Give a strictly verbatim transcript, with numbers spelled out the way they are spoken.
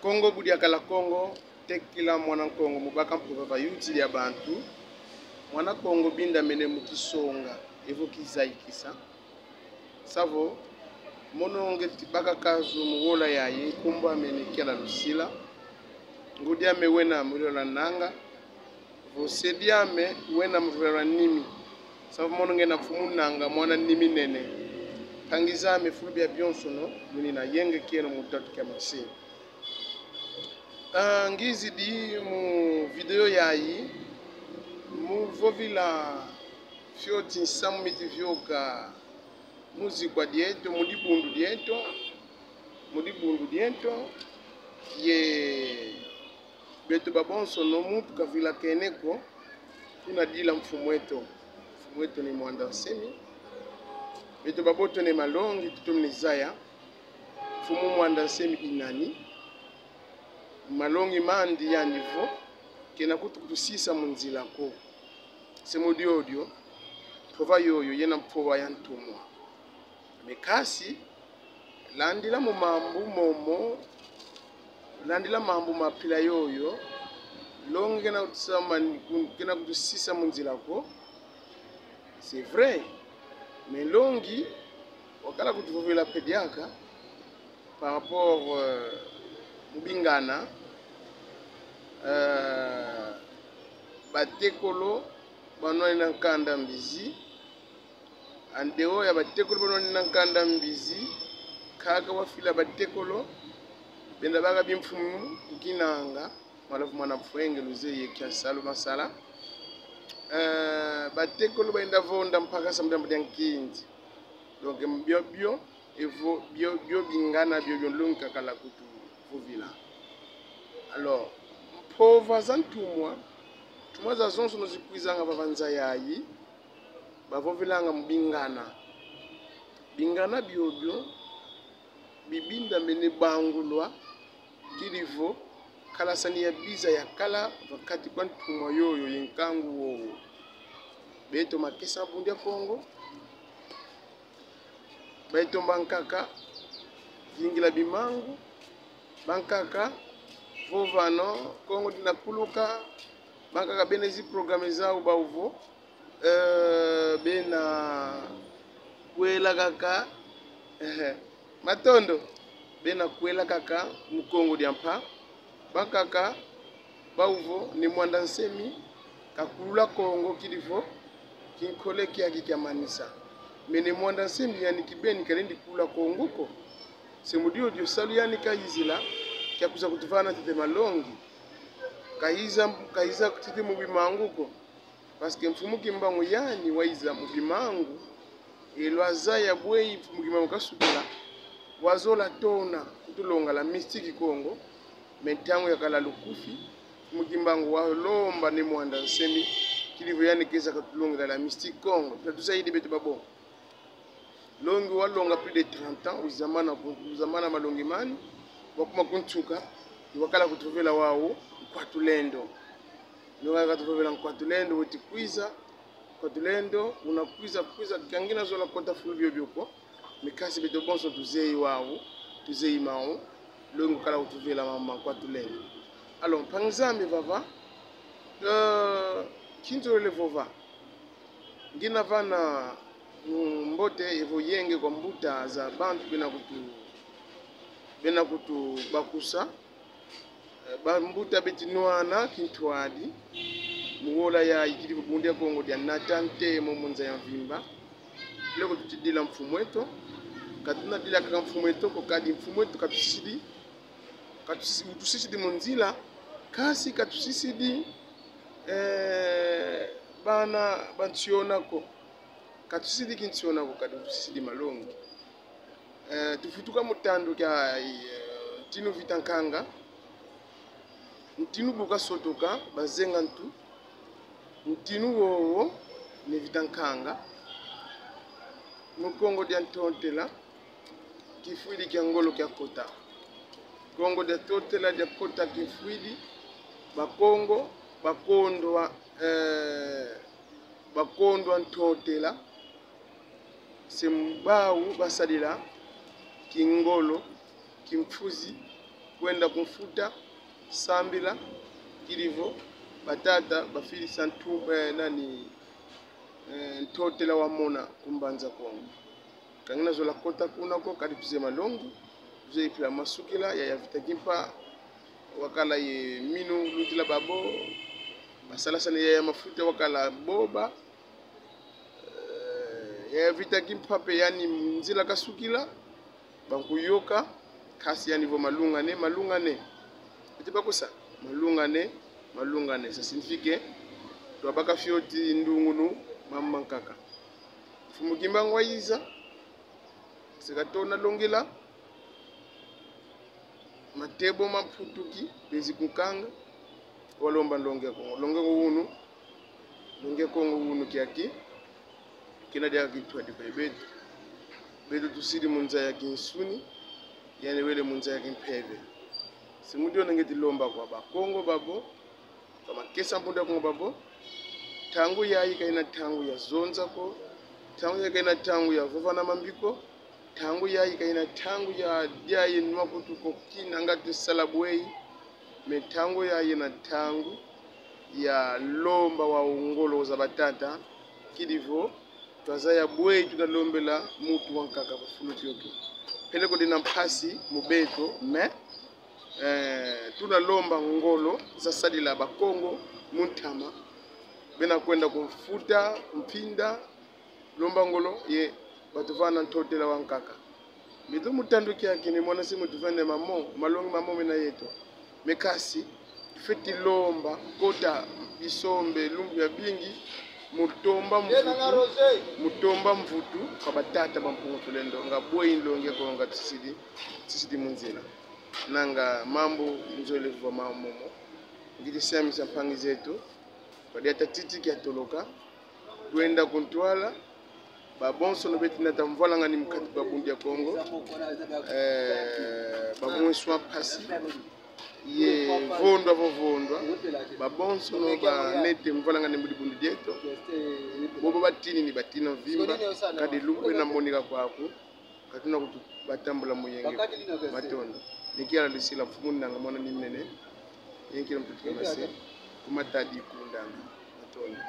Kongo bu diakala Kongo, tekila mwana Kongo mu baka mpova va yuti dia bantu. Mwana Kongo bindamene mu kisonga, evo kizayikisa. Savo, mono ngieti baka kazu mu wola yayi, nkumbu ame ni Kiala Lusila. Ngudi ame wena Muliola Nanga. Vo se diame wena Muliola Nimi. Savo mono ngiena mfumu Nanga, mwana Nimi nene. Mpangi zame, fulu bia bionsono, luni na yenge kieno mu tatu kia masi. Ah, ngizidi mu vidéo yayi, mu vovila fioti nsamu miti vioka mu zikwa dieto, mu dibundu dieto, mu dibundu dieto, ye beto babonsono muntu kavilakene ko, tuna dila mfumu eto. Mfumu eto ni Muanda Nsemi. Beto baboto ne malongi, tutomene zaya. Mfumu Muanda Nsemi i nani? Malongi mandi yandi vo, kena kutu kutusisa mu nzila ko. Se mu diodio, mpova yoyo yena mpova ya ntumwa. Mais kansi, landila mu mambu momo, landila mambu ma mpila yoyo, longi kena kutusama-, kena kutusisa mu nzila ko. C'est vrai. Mais longi, wakala kutuvovela mpe diaka, par rapport, euh, mu bingana, euh, batekolo banwani na nkanda mbizi, en dehors ya batekolo banwani na nkanda mbizi, kaka wafila batekolo benda baka bimfumu ku Kinanga, Malavu, Mana Mfwenge, Luzeye, Kiasalu, Masala. Euh, batekolo bayenda vonda mpaka samedi dia nkindi. Donc, biobio, evo, bio, bio bingana, biobio longi kakala kutuvovila. Alors, mpova za ntumwa, ntumwa zazonsono zikwizanga vava nza yayi, bavovilanga mu bingana. Bingana biobio bibindamene bangulwa, kidi vo kalasani ya biza yakala va kati kwa ntumwa yoyo ye nkangu wowo. Beto makesa Bundu dia Kongo, beto bankaka vingila bimangu, bankaka vova no Kongo dina kuluka, bankaka bena zi programme zau bau vo, euh, bena kwela kaka, matondo, bena kwela kaka mu Kongo dia Mpa, bankaka bau vo Ne Muanda Nsemi kakulula Kongo, kidi vo kinkole kiaki kiamanisa. Mais Ne Muanda Nsemi yani kibeni kalendi kulula Kongo ko. Se mu diodio salu yani kayizila kia kwiza kutuvana ntete malongi. Kayiza, kayiza ntete mu bimangu ko. Parce que Mfumu Kimbangu yani wayiza mu bimangu, e lwazaya bweyi Mfumu Kimbangu kasukila, wazola tona kutulonga la mystique Kongo, mais ntangu yakala lukufi, Mfumu Kimbangu walomba Ne Muanda Nsemi, kidi vo yani keza katulongela la mystique Kongo. Tuna tuzayidi beto babo. Longi walonga plus de trente ans, wiza mana ku-, wiza mana malongi mani, wakuma ku nsuka, i wakala kutuvovela wau Nkwa Tulendo. Ni wakala kutuvovela Nkwa Tulendo, weti kwiza, Nkwa Tulendo, una kwiza, kwiza, ka ngina zola kota fulu biobio ko, mais kansi beto bonso tuzeyi wau, tuzeyi mau, longi wakala kutuvovela mama Nkwa Tulendo. Alors, mpangi zame vava, euh, kintolele vova. Ngina vana, mm, mbote evo yenge kwa mbuta za bantu bena kutu-, bena kutubakusa. Eh, bambuta beti nwana kintwadi mu wola yayi, kidi vo Bundu dia Kongo dia nata ntemo mu nza ya mvimba. Loko tuti dila mfumu eto. Ka tuna dila kaka mfumu eto ko, kadi mfumu eto katusisidi, katusi-, utusisidi mu nzila, kansi katusisidi, eh, bana ba nsiona ko. Katusisidi kinsiona ko, kadi utusisidi malongi. Eh, tuvutuka mu tandu kia, eh, Ntinu Vita Nkanga. Ntinu bu kasotoka, bazenga ntu. Ntinu wowo Ne Vita Nkanga. Mu Kongo dia Ntotela, kimfwidi kia ngolo kiakota. Kongo dia Ntotela diakota kimfwidi, Bakongo bakondwa, eh, bakondwa Ntotela, se mu bau basadila kingolo, kimfuzi, kwenda ku mfuta, sambila, kidi vo batata bafidisa ntu-, eh, nani, eh, ntotela wamona ku Mbanza Kongo. Ka ngina zola kota kuna ko, kadi tuzeye malongi, tuzeye mpila masukila, yaya Vita Kimpa, wakala ye minu lutila babo, basalasana ye yaya Mafuta wakala boba, eh, yaya Vita Kimpa mpe yandi nzila kasukila, bankuyoka, kansi yandi vo malungane, malungane. Eti bakusa, malungane, malungane. Ça signifie que twabaka fioti ndungunu, mambu mankaka. Mfumu Kimbangu wayiza, se katona longila, matebo mamputuki, bezi kunkanga, walomba nlongi a Kongo. Nlongi a Kongo unu, nlongi a Kongo unu kiaki, kina diaka kintwadi kwa beto. Beto tusidi mu nza ya kinsuni, yandi wele mu nza ya kimpeve. Si mu diona ngieti lomba kwa Bakongo babo, kwa makesa Mpunda Kongo babo, ntangu yayi ka ina ntangu ya zonza ko, ntangu yayi ka ina ntangu ya vovana mambi ko, ntangu yayi ka ina ntangu ya dia ye nwa kutu ko kina nga tusala bweyi, mais ntangu yayi ina ntangu ya lomba wa ngolo za batata, kidi vo twazaya bweyi tuna lombela muntu wankaka va fulu kiokio. Peleko dina mpasi mu beto, mais, eh, tuna lomba ngolo za sadila Bakongo mu ntama. Bena kwenda ku mfuta, ku mpinda, lomba ngolo ye batuvana ntotela wankaka. Mitu mu tandu kiaki ni mona si mutuvene mamo, malongi mamo mena yeto. Mais kansi, fweti lomba, kota bisombe, lumbu ya bingi, mu tomba mvutu, mu tomba mvutu kwa batata ba Mpungu Tulendo, nga bweyi nlongi a Kongo nga tusisidi, tusisidi mu nzila. Nanga mambu nzolele vova mambu momo. Ngidi siamisa mpangi zeto, kwa diata titi kiatoloka, twenda ku ntwala, babonsono beti nata mvwalangani mu kati kwa Bundu dia Kongo, eh, bamweswa mpasi, ye vondwa vo vondwa, babonsono banete mvwalangani mu dibundu dieto, bobo batini ni batina mvimba, kadi lumbu bena monika kwaku, ka tuna kutu batambula mu yenge. Matondo. Ni kiala lusila mfumu nanga mwana ni mnene, yenkila mututu kwa mase, ku Matadi ku Ndanga. Matondo.